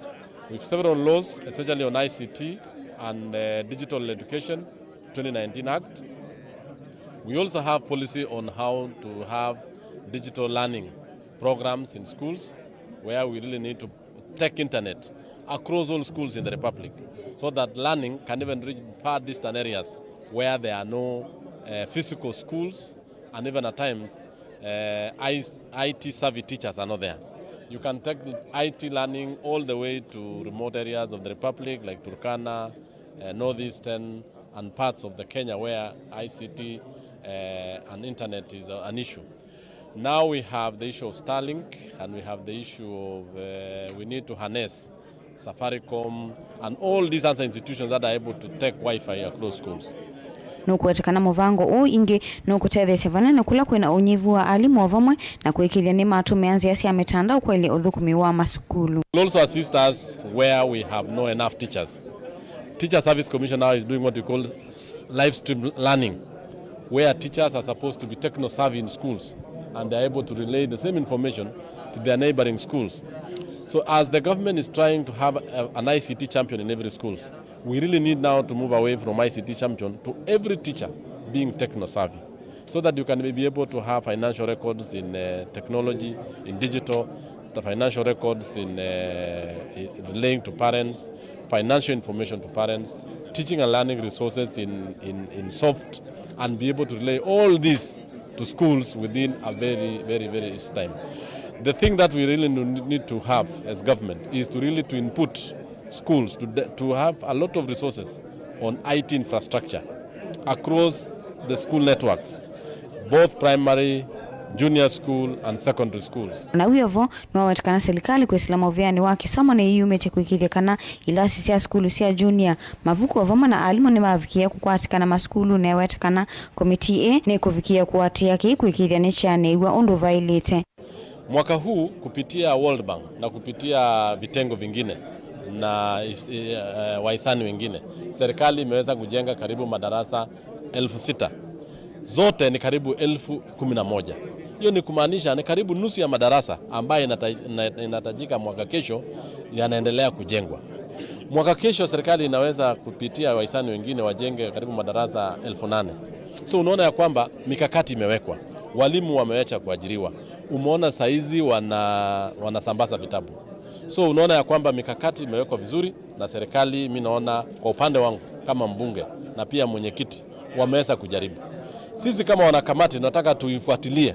With several laws, especially on I C T and, uh, Digital Education, twenty nineteen Act. We also have policy on how to have digital learning programs in schools, where we really need to take internet across all schools in the Republic, so that learning can even reach far distant areas where there are no, uh, physical schools, and even at times, uh, I T savvy teachers are not there. You can take I T learning all the way to remote areas of the Republic, like Turkana, uh, Northeastern, and parts of the Kenya where I C T, uh, and internet is, uh, an issue. Now we have the issue of Starlink, and we have the issue of, uh, we need to harness Safaricom and all these other institutions that are able to take Wi-Fi across schools. Nũkũweta kana mũvango ũũ ĩngĩ nũkũtetheesya vanene kũla kwĩna ũnyivu wa alimũ o vamwe na kũĩkĩĩthya nĩmatũmĩa nzĩa sya mĩtandao kwaĩlya ũthũkũmi wa masukulu. Will also assist us where we have no enough teachers. Teacher Service Commission now is doing what we call s-, live stream learning, where teachers are supposed to be techno savvy in schools and they are able to relay the same information to their neighboring schools. So as the government is trying to have a, an I C T champion in every schools, we really need now to move away from I C T champion to every teacher being techno savvy, so that you can be able to have financial records in, uh, technology, in digital, the financial records in, uh, in relating to parents, financial information to parents, teaching and learning resources in, in, in soft, and be able to relay all this to schools within a very, very, very easy time. The thing that we really need to have as government is to really to input schools to de-, to have a lot of resources on I T infrastructure across the school networks, both primary, junior school and secondary schools. Na wĩ o vo, nĩwaweta kana silikalĩ kwĩsĩla mũvĩanĩ wa kĩsomo nĩyĩyumĩtye kũĩkĩĩthya kana ilasi sya sukulu sya junior, mavuku o vamwe na alimũ nĩmavikĩĩa kũkwatĩkana masukulunĩ. Eweta kana komitii ĩĩ nĩkũvikĩĩa kũatĩĩa kĩĩ kũĩkĩĩthya nĩkyeanĩw'a ũndũ vaĩlĩte. Mwaka huu kupitia World Bank na kupitia vitengo vingine na is-, eh, wahisani wengine, serikali imeweza kujenga karibu madarasa elfu sita. Zote ni karibu elfu kumi na moja. Hiyo ni kumaanisha ni karibu nusu ya madarasa ambayo inata-, ina-, inahitajika mwaka kesho yanaendelea kujengwa. Mwaka kesho serikali inaweza kupitia wahisani wengine wajenge karibu madarasa elfu nane. So unaona ya kwamba mikakati imewekwa, walimu wameacha kuajiriwa, umeona saizi wana-, wanasambaza vitabu. So unaona ya kwamba mikakati imewekwa vizuri na serikali. Mi naona kwa upande wangu kama mbunge na pia mwenyekiti, wameweza kujaribu. Sisi kama wanakamati tunataka tuifuatilie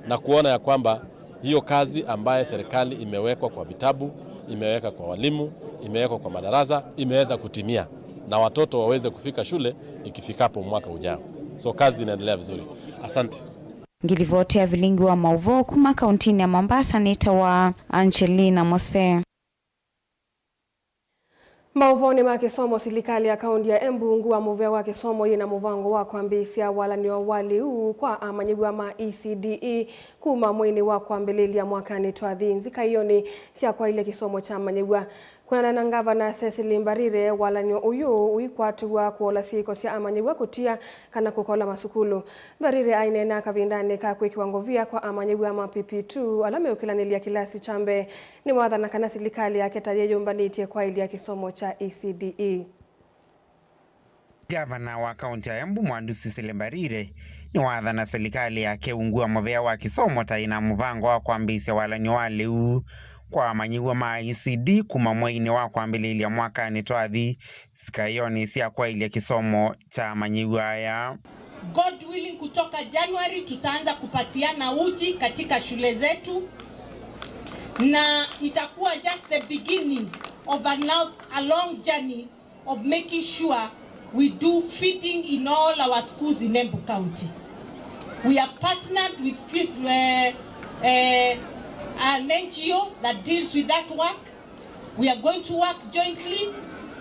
na kuona ya kwamba hiyo kazi ambaye serikali imewekwa kwa vitabu, imeweka kwa walimu, imewekwa kwa madarasa, imeweza kutimia, na watoto waweze kufika shule ikifikapo mwaka ujao. So kazi inaendelea vizuri. Asante. Ngilivoti ya vilingi wa mauvoo kuma kauntinĩ ya Mombasa nĩtawa Angelina Mose. Maũvoonĩ ma kĩsomo, silikalĩ ya kaũntĩ ya Embu ungu wa mũvea wa kĩsomo yĩna mũvango wa kwambĩĩsya walany'o wa lĩu kwa amanyĩw'a ma E C D E kuma mweinĩ wa kwambĩlĩlya mwakanĩ twathi nzikaĩonĩ sya kwaĩlya kĩsomo kya amanyĩw'a. Kwĩanana na Ngavana Cecily Mbarire, walany'o ũyũ ũikwatĩw'a kũola syĩko sya amanyĩw'a kũtia kana kũkola masukulu. Mbarire aineena kavindanĩ ka kwĩkĩwa ngovia kwa amanyĩw'a ma P P two ala meũkĩlanĩlya kĩlasi kya mbee, nĩwathana kana silikalĩ yake ta yĩyũmbanĩtye kwaĩlya kĩsomo kya E C D E. Ngavana wa kaũntĩ ya Embu Mwandu Cecily Mbarire nĩwathana silikalĩ yake ungu wa mũvea wa kĩsomo ta ĩna mũvango wa kwambĩĩsya walany'o wa lĩu kwa amanyĩw'a ma E C D kuma mweinĩ wa kwambĩlĩlya mwakanĩ twathi nzikaĩonĩ sya kwaĩlya kĩsomo kya amanyĩw'a aya. God willing, kutoka January tutaanza kupatiana uji katika shule zetu, na itakuwa just the beginning of a lo-, a long journey of making sure we do feeding in all our schools in Embu County. We have partnered with feed, uh, uh, an N G O that deals with that work. We are going to work jointly.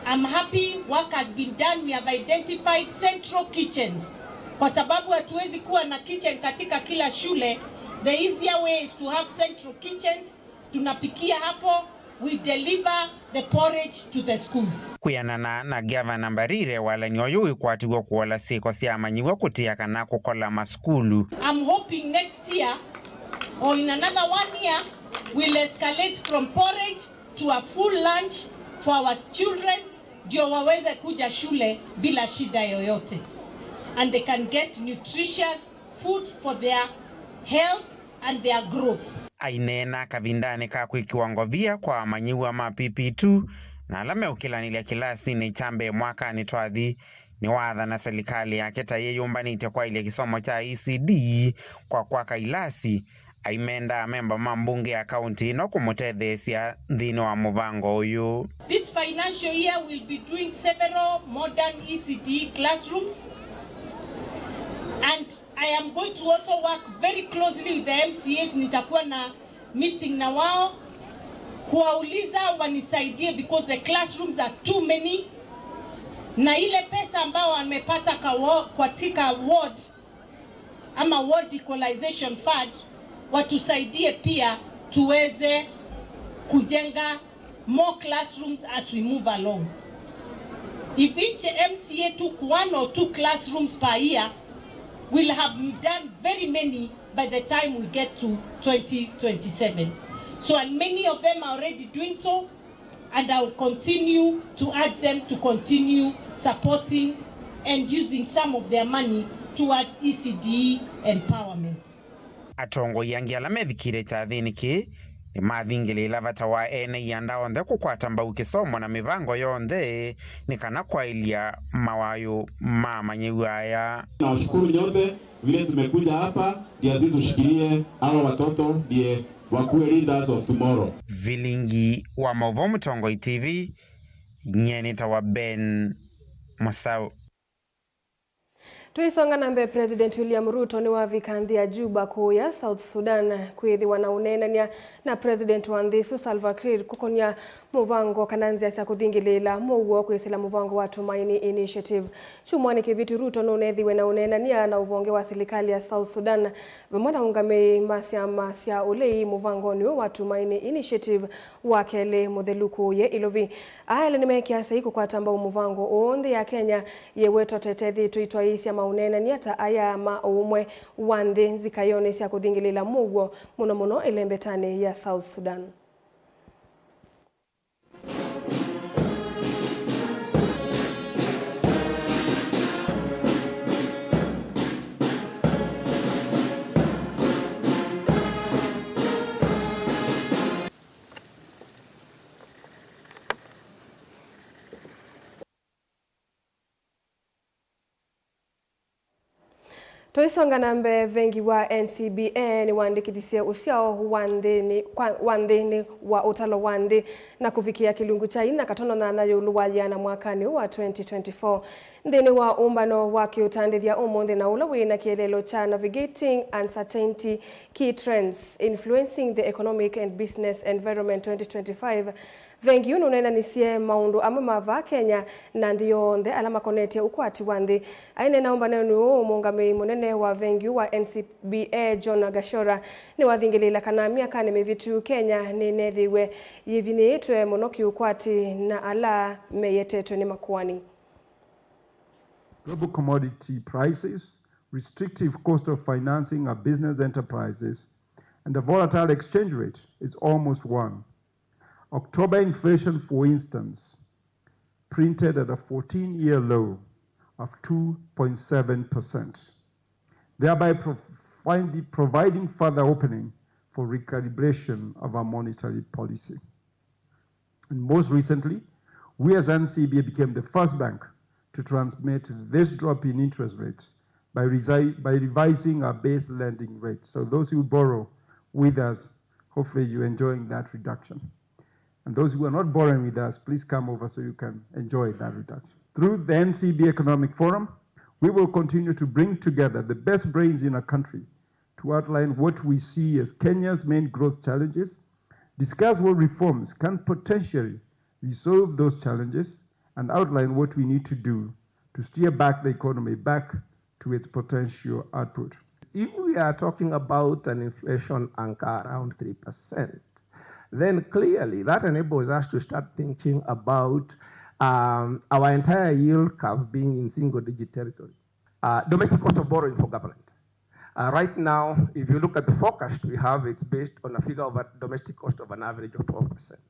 I'm happy work has been done. We have identified central kitchens. Kwa sababu hatuwezi kuwa na kitchen katika kila shule, the easier way is to have central kitchens. Tunapikia hapo, we deliver the porridge to the schools. Kwĩanana na Ngavana Mbarire, walany'o ũyũ wĩkwatĩw'e kũola syĩko sya amanyĩw'a kũtia kana kũkola masukulu. I'm hoping next year or in another one year, we'll escalate from porridge to a full lunch for our children, ndio waweze kuja shule bila shida yoyote, and they can get nutritious food for their health and their growth. Aineena kavindanĩ ka kwĩkĩwa ngovia kwa amanyĩw'a ma P P two na ala meũkĩlanĩlya kĩlasinĩ kya mbee mwakanĩ twathi, nĩwathana silikalĩ yake ta yĩyũmbanĩtye kwaĩlya kĩsomo kya E C D kwa kwaka ilasi. Aimenda amemba ma mbunge ya kaũntĩ ĩno kũmũtetheesya nthĩnĩ wa mũvango ũyũ. This financial year we'll be doing several modern E C D classrooms, and I am going to also work very closely with the M C As. Nitakuwa na meeting na wao kuwauliza wanisaidie because the classrooms are too many, na ile pesa ambayo wamepata kawo-, katika ward ama ward equalization fund, watusaidie pia tuweze kujenga more classrooms as we move along. If each M C A took one or two classrooms per year, we'll have done very many by the time we get to twenty twenty-seven. So, and many of them are already doing so, and I will continue to urge them to continue supporting and using some of their money towards E C D E empowerment. Atongoi angĩ ala mevikĩte kyathĩnĩ kĩĩ nĩmathingĩlĩĩla vata wa ene ianda onthe kũkwata mbau kĩsomo na mĩvango yonthe nĩ kana kwaĩlya mawayũ ma amanyĩw'a aya. Nawashukuru nyote vile tumekuja hapa, ndio sisi tushikilie hawa watoto, ndio wakuwe leaders of tomorrow. Vilingi wa Mauvoo, Mũtongoi T V, nyie nĩtawa Ben Mũsaũ. Tũisonga na mbee, President William Ruto nĩwavika nthĩ ya Juba kũũya South Sudan kwĩthĩwa na ũneenany'a na President wa nthĩ ĩsu Salva Kiir kũkonya mũvango kana nzĩa sya kũthingĩlĩĩla mũuo kwĩsĩla mũvango wa Tumaini Initiative. Kyumwanĩ kĩvĩtu, Ruto nũneethiwe na ũneenany'a na ũvonge wa silikalĩ ya South Sudan vamwe na aũngamĩi ma syama sya ũlei mũvangonĩ ũũ wa Tumaini Initiative wa kelĩ mũthelu kũũye Ilovi. Aa elĩ nĩmeekĩa saii kũkwata mbau mũvango ũũ nthĩ ya Kenya yĩwetwa ta ĩtethĩtwe itwaĩĩsya maũneenany'a ta aya ma ũũmwe wa nthĩ nzikaĩonĩ sya kũthingĩlĩĩla mũuo, mũno mũno ĩlembetanĩ ya South Sudan. Tũisonga na mbee, vengi wa N C B A nĩwandĩkĩthisye ũsyao wa nthĩnĩ, kwa, wa nthĩnĩ wa ũtalo wa nthĩ na kũvikĩa kĩlungu kya inya katono nyanya ĩũlũ wa yĩana mwakanĩ ũũ wa twenty twenty-four. Nthĩnĩ wa ũmbano wa kĩũtandĩthya ũmũnthĩ na ũla wĩ na kĩeleelo kya Navigating Uncertainty, Key Trends Influencing the Economic and Business Environment twenty twenty-five, Vengi ũũ nũneenanisye maũndũ amwe ma vaa Kenya na nthĩ yonthe ala makonetye ũkwati wa nthĩ. Aineena ũmbanonĩ ũũ, mũũngamĩi mũnene wa vengi ũũ wa N C B A, John Gashora, nĩwathingĩlĩĩla kana myakanĩ mĩvĩtu Kenya nĩneethĩiwe yĩvinyĩĩtwe mũno kĩũkwati na ala meyetetwe nĩ makoani. Global commodity prices, restrictive cost of financing a business enterprises, and a volatile exchange rate is almost one. October inflation, for instance, printed at a fourteen-year low of two point seven percent, thereby providing, providing further opening for recalibration of our monetary policy. And most recently, we as N C B A became the first bank to transmit this drop in interest rates by, resi- by revising our base lending rate. So those who borrow with us, hopefully you're enjoying that reduction. And those who are not borrowing with us, please come over so you can enjoy that reduction. Through the N C B Economic Forum, we will continue to bring together the best brains in our country to outline what we see as Kenya's main growth challenges, discuss what reforms can potentially resolve those challenges, and outline what we need to do to steer back the economy back to its potential output. If we are talking about an inflation anchor around three percent, then clearly that enables us to start thinking about um, our entire yield curve being in single digit territory. Uh, domestic cost of borrowing for government. Uh, right now, if you look at the forecast we have, it's based on a figure of a domestic cost of an average of twelve percent.